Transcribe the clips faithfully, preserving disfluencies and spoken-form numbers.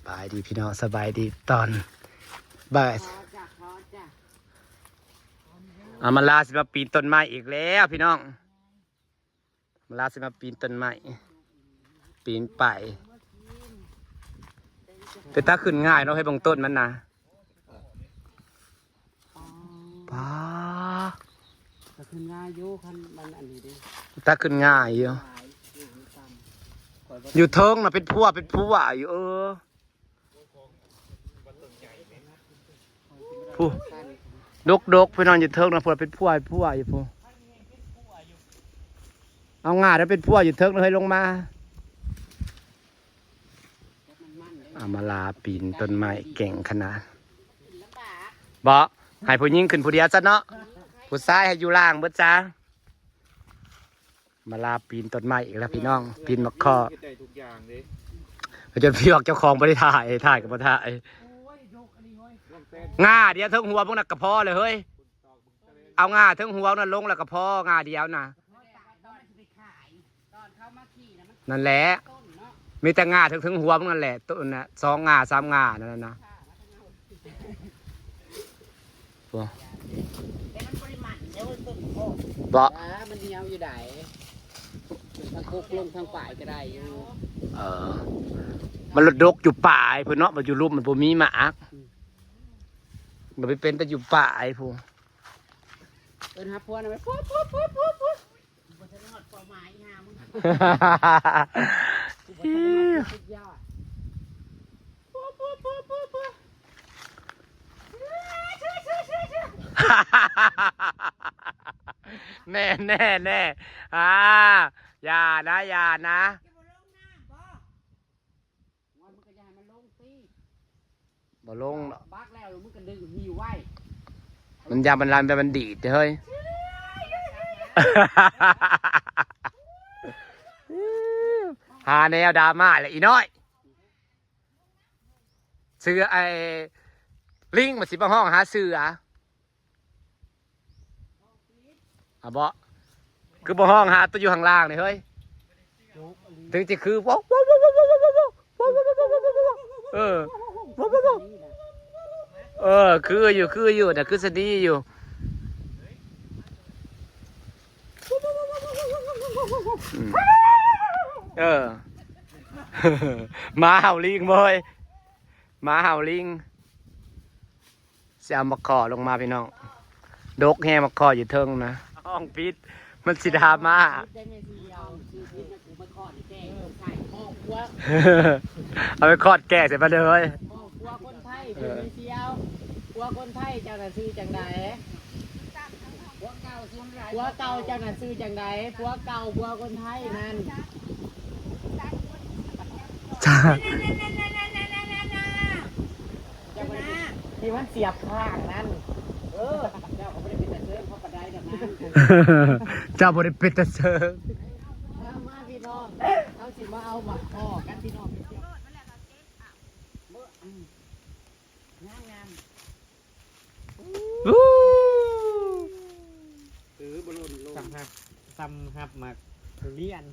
บายดีพี่น้อง สบายดีตอนบ่าย เอามาลาสิมาปีนต้นไม้อีกแล้วพี่น้อง มาลาสิมาปีนต้นไม้ ปีนไป แต่ตาขึ้นง่ายเนาะ ให้เบิ่งต้นมันนะ ป้า ก็ขึ้นง่ายอยู่ คันมันอันนี้เด้ ตาขึ้นง่ายอยู่ อยู่เทิงน่ะเป็นพั่วเป็นพั่วอยู่ เออ ผู้ ดกดกพี่น้อง อยู่เทิงน่ะพั่วเป็นพั่วเป็นพั่วอยู่ผู้ เอาง่าแล้วเป็นพั่วอยู่เทิงเลยลงมา เอามาลาปีนต้นไม้เก่งขนาด บ่ ให้ผู้หญิงขึ้นผู้เดียวซะเนาะ ผู้ชายให้อยู่ล่างเบิดซะ มาลาปีนต้นไม้อีกแล้วพี่น้อง ปีนหมากข้อ เฮ็ดได้ทุกอย่างเด้ จนพี่บอกเจ้าของบ่ได้ถ่าย ถ่ายก็บ่ถ่าย ง่าเดียวเทิงหัวพวกนั้นก็พอเลยเฮ้ย เอาง่าเทิงหัวนั่นลงแล้วก็พอ ง่าเดียวนะ นั่นแหละ มีแต่ง่าเทิงเทิงหัวพวกนั่นแหละ ต้นน่ะ สองง่า สามง่านั่นน่ะนะ โอ้ แต่มันบ่ได้มันเด้อต้นโพด บ่ อ่า มันเหนียวอยู่ได๋ ทั้งคุกลงทั้งปลายก็ได้อยู่ เออ มันละดกอยู่ปลายพุ้นเนาะ มันอยู่ลุ่มมันบ่มีหมาก มันไปเป็นแต่อยู่ปลายพุ้น เอิ้นหาผัวหน่อย ผัว ผัว ผัว ผัว ผัว บ่ทันฮอดเป้าหมายอีห่ามึง กูบ่ทันฮอดจุดสุดยอด แน่แน่แน่ อ่า อย่านะ อย่านะ ว่ามึงก็อย่าให้มันลงติ บ่ลงดอก บักแล้วมึงก็ดึงหิ้วไว้ มันยามมันลันแต่มันดีดเฮ้ย หาแนวดราม่าแหละอีน้อย เสือ ไอ้ลิงมันสิมาฮ้องหาเสือ อ่ะบ่ คือบ่ฮ้องหาตัวอยู่ข้างล่างนี่เฮ้ย ถึงจะคือ ว้าว ว้าว ว้าว ว้าว ว้าว ว้าว ว้าว ว้าว ว้าว ว้าว ว้าว ว้าว เออ ว้าว ว้าว ว้าว เออ คืออยู่ คืออยู่ แต่คือสะดีอยู่ อืม เออ หมาเห่าลิงเว้ย หมาเห่าลิง สิเอาหมากข้อลงมาพี่น้อง ดกแฮงหมากข้ออยู่เทิงนะ ฮ้องผิด มันสิดราม่า ได้แม่สีเดียว คือผิดนะกูมาขอดแกงใส่ห้องครัว เอาไปขอดแกงใส่มาเลย ห้องครัวคนไทย เออ เป็นเสียว ครัวคนไทยเจ้าน่ะชื่อจังใด ผัวเก่าชื่ออะไร ผัวเก่าเจ้าน่ะชื่อจังใด ผัวเก่าผัวคนไทยนั่น จ้า ที่มันเสียบข้างนั่น เออ เจ้าก็บ่ได้เป็นตาเชิงเขาก็ได้ดอกนะ เจ้าบ่ได้เป็นตาเชิง มามาพี่น้อง เขาสิมาเอาหมากข้อกันพี่น้อง งามงาม อู้ เออบ่หล่นลง ซ้ำฮับ ซ้ำฮับหมากทุเรียน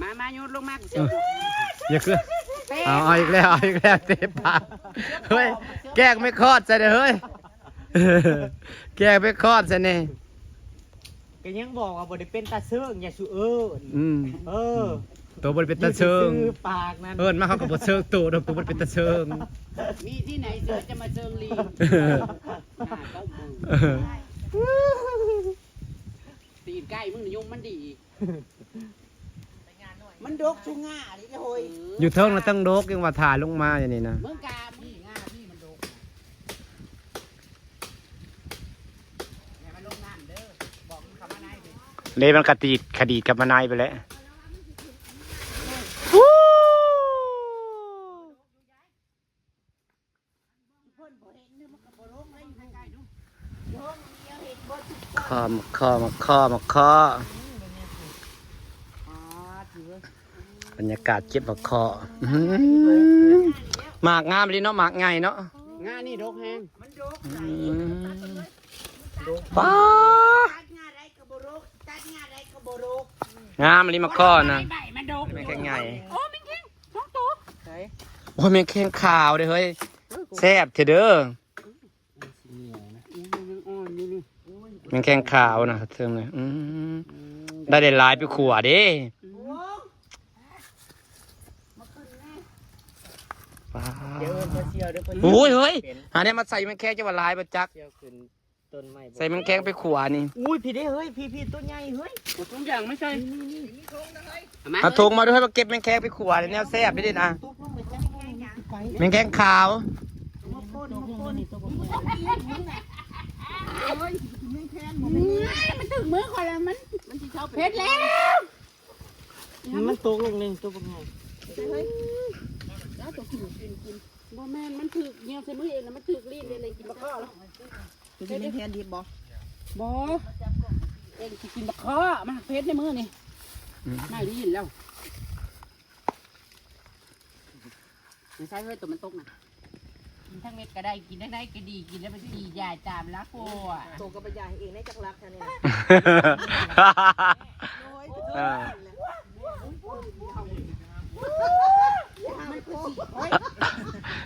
มา มา โยนลงมา เออ อย่าคือ เอา เอาอีกแล้ว เอาอีกแล้ว เตะปาก เฮ้ย แกล้งไม่คลอดใส่เด้อเฮ้ย แกล้งไม่คลอดใส่เนี่ย ก็ยังบอกว่าบ่ได้เป็นตาเซิง อย่าสุเอิ้น อืม เออ ตัวบ่ได้เป็นตาเซิง อยู่ซื่อๆ ปากนั่น เอิ้นมาเขาก็บ่เซิงตัวดอก ตัวบ่ได้เป็นตาเซิง มีที่ไหนเสือจะมาเซิงลิง หน้าเจ้ามึง เออ ตีนไก่มึงน่ะยุงมันดี มันดกสุง่าเลยเฮ้ย อยู่เทิงน่ะตั้งดก ยังว่าถ่าลงมาอย่างนี้นะ เมืองกาพี่ง่าพี่มันดก อย่ามาลงน้ำเด้อ บอกมันเข้ามาในดิ เละมันกระดีด กระดีดกลับมาในไปแล้ว ข้อมาข้อมาข้อมาข้อมาข้อ บรรยากาศเก็บมาข้อ อื้อหือ หมากงามเลยเนาะ หมากใหญ่เนาะ ง่านี่ดกแฮง อืม ป้า ตัดง่าได้กระโบโรก ตัดง่าได้กระโบโรก งามเลยมาข้อนะ ใบมันดก ไม่แข็งใหญ่ โอ้ แม่งเก่ง สองตัว ใส่ อ้ย แมงแคงขาวเด้อเฮ้ย แซ่บเถอะเด้อ ยังอ่อนอยู่นี่ แมงแคงขาวนะเทิงเลยอืมได้ได้หลายไปขั่วเด้ เดี๋ยวเอิ้นเพิ่นเสี่ยวเดี๋ยวเพิ่น โอ้ยเฮ้ยหาเนี่ยมาใส่แมงแคงจะว่าหลายบ่จัก เสี่ยวขึ้นต้นไม้ ใส่แมงแคงไปขั่วนี่ อุ้ยพี่เด้เฮ้ยพี่พี่ตัวใหญ่เฮ้ย ทุกอย่างไม่ใช่ เอาถุงมาด้วยมาเก็บแมงแคงไปขั่วนี่แนวแซ่บนี่นะ ตุ๊บลงไปจังไป แมงแคงขาว มาพ่นมาพ่น มันถึงมือคนแล้วมัน มันสิเข้าไป เผ็ดแล้ว มันตกลงหนึ่งตัวเป็นไง แล้วตัวกินกินกินบ่แม่นมันถืกเงี้ยวใส่มือเองแล้วมันถืกรีดเลยเลยกินบ่ข้อแล้ว ตัวนี้แทนดิบบ่ บ่เองสิกินบ่ข้อมันเผ็ดในมือนี่ไม่ได้ยินแล้วไม่ใช่เฮ้ยตัวมันตกนะกินทั้งเม็ดก็ได้กินทั้งในก็ดีกินแล้วมันดียายจามแล้วกลัว ตัวก็ไปยายเองได้จักรักแค่นี้ เออ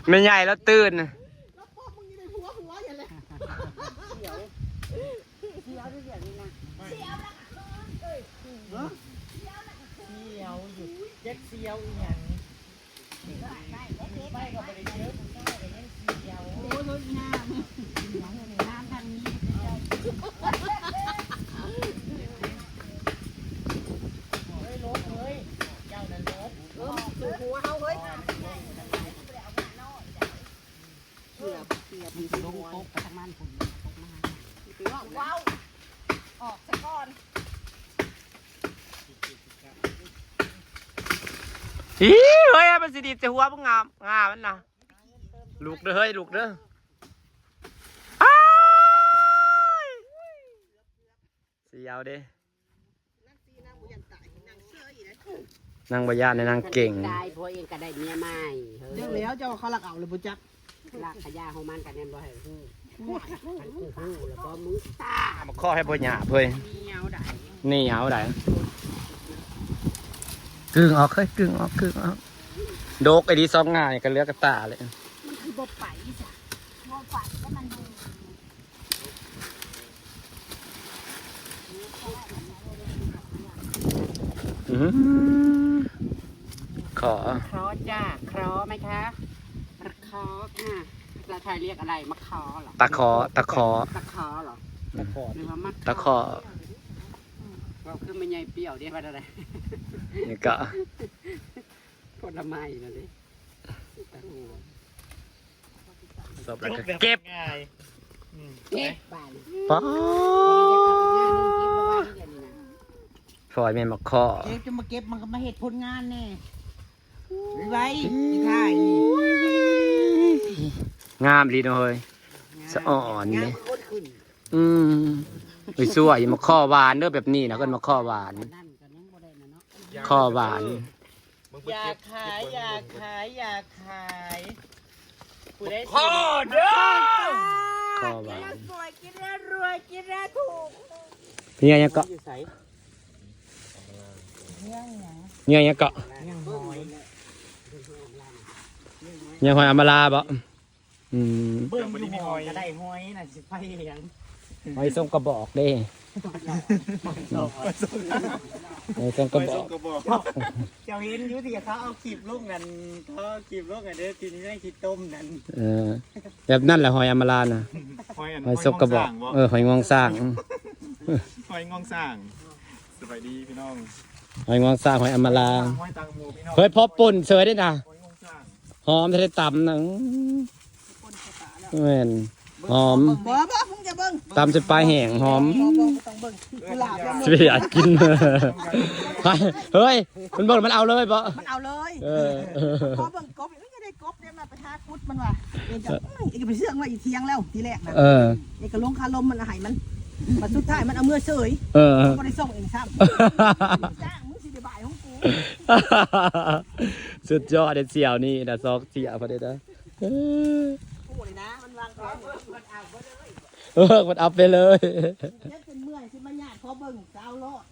ไม่ใหญ่แล้วตื่น แล้วพวกมึงอยู่ในหัวหัวอย่างไร เสียวเสียวเสียวนี่นะ เสียวอยู่เจ็ดเสียวอีหยังไปก็บ่ได้เจอผู้ชายก็ยังเสียว โอ้ยรถงามงามทางนี้ เฮ้ยลบเฮ้ยเจ้านั่นลบ เออสู่หัวเฮาเฮ้ย เสียบเสียบ ลงโต๊ะไปทางนั้นผมตกมา ว้าวออกซะก่อน อีเฮ้ยมันสิดีดจะหัวมึงงามงามมันนะลูกเด้อเฮ้ยลูกเด้ออ้ายเสียวเด้ นางบ่ย่านในนางเก่ง ตายผัวเองก็ได้เมียใหม่เฮ้ย เรื่องแล้วเจ้าเขาลักเอาเลยบุจัก ลากขยะของมันกันแน่นบ่ให้ฮู้มันคือฮู้แล้วบ่มึงตา มาข้อให้พ่อหยาบเฮ้ย เมียวได้ นี่เอาได้กึ่งออกเฮ้ยกึ่งออกกึ่งออกโดกไอ้ดีซองง่ายกันเหลือกระตาเลย มันคือบ่ไปจ้ะบ่ไปก็มัน อืมขอ เคราะห์จ้าเคราะห์ไหมคะเคราะห์ค่ะภาษาไทยเรียกอะไรมะเคราะห์เหรอ ตะขอตะขอ ตะเคราะห์เหรอ อืม หรือว่ามะ ตะขอ เราคือไม่ใหญ่เปรี้ยวเด้ว่าอะไร นี่ก็ ผลไม้นั่นเด้ตะหัว สอบแล้วก็เก็บ ง่ายอืม เก็บไป ป๊า เก็บไป ดพลอยแม่นมาข้อ เดี๋ยวจะมาเก็บมันก็มาเห็ดผลงานแน่ไว้ที่ถ่าย งามดีเนาะเฮ้ยสะอ่อนนี่ คนขึ้น อืมไปสวยมาข้อหวานเด้อแบบนี้นะเพิ่นมาข้อหวาน นั่นก็ยังบ่ได้นะเนาะ ข้อหวาน มึงไปเก็บ อย่าขายอย่าขายอย่าขายผู้ได้ ข้อเด้อ ข้อหวาน สวยกินแล้วรวยกินแล้วถูก เนี่ยยังก็ อยู่ใส เนี่ยยังก็ ยังหอย เนี่ยหอยอำมาลาบ่อืม เบิ่งอยู่หอยก็ได้หอยน่ะสิไปหยัง หอยทรงกระบอกเด้หอยทรงกระบอก กระบอก เจ้าเห็นอยู่ที่เขาเอาคลิปลงกันเขาเอาคลิปลงกันเด้อกินได้ขี้ต้มนั่น เออแบบนั่นแหละหอยอำมาลานะ หอยอัน หอยทรงกระบอก เออหอยงวงสร้าง หอยงวงสร้างสบายดีพี่น้อง หอยงวงสร้างหอยอำมาลา หอยตังหมูพี่น้อง เฮ้ยพอป่นเสยได้นะ หอยงวงสร้าง หอมทะเลตำนะอืมแม่นหอม บ่บ่มึงจะเบิ่ง ตำใส่ปลาแห้งหอม บ่บ่บ่ต้องเบิ่งกุหลาบแล้ว สิไปอยากกิน เฮ้ยมันเบิ่งมันเอาเลยบ่ มันเอาเลย เออเออ ขอเบิ่งกบมันจะได้กบเนี่ยมาไปหากุดมันว่ะเอ็นจะเอ็นจะไปเชื่องไว้อีเทียงแล้วทีแรกนะ เออ เอ็นก็ลงคาลมมันเอาให้มันมาสุดท้ายมันเอาเมื่อเสย เออ ก็ได้ส่งเองซ้ำจ้างมึงสิได้บ่ายของกู สุดยอดเด็ดเสี่ยวนี่นะซอกเสี่ยวพอดีนะเออ โอ้ยนะมันวางแผน เออมันเอาไปเลย เจ็บจนเมื่อยสิมาหยาดขอเบิ่งสาวรอด